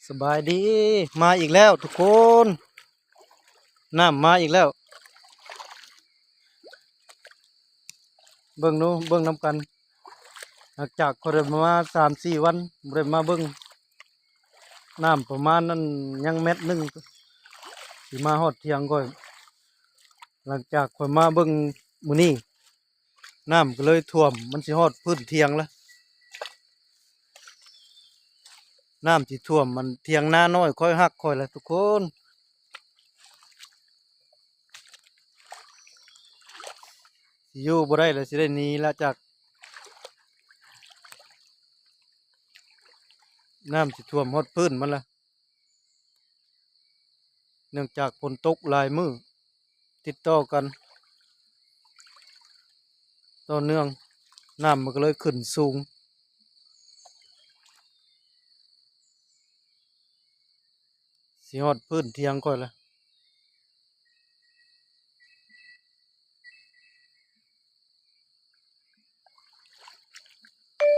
ສະບາຍດີ ມາອີກແລ້ວທຸກຄົນ ນ້ຳມາອີກແລ້ວ ເບິ່ງດູ ເບິ່ງນຳກັນ ຫຼັງຈາກຂ້ອຍໄດ້ມາສາມສີ່ວັນ ບໍ່ໄດ້ມາເບິ່ງ ນ້ຳປະມານນັ້ນ ຍັງແມັດໜຶ່ງ ຊິມາຮອດທ່ຽງຂ້ອຍ ຫຼັງຈາກຂ້ອຍມາເບິ່ງມື້ນີ້ ນ້ຳກໍເລີຍຖ້ວມ ມັນຊິຮອດພື້ນທ່ຽງລະ ນ້ຳຊິຖ້ວມ ມັນທ່ຽງນານ້ອຍຂ້ອຍຮັກຂ້ອຍລະທຸກຄົນ ຊິຢູ່ບໍ່ໄດ້ລະ ຊິໄດ້ໜີລະ ຈາກນ້ຳຊິຖ້ວມຮອດພື້ນມັນລະ ເນື່ອງຈາກຝົນຕົກຫຼາຍມື້ຕິດຕໍ່ກັນຕໍ່ເນື່ອງ ນ້ຳມັນກໍເລີຍຂຶ້ນສູງ ຊິຮອດພື້ນທ່ຽງຂ້ອຍລະ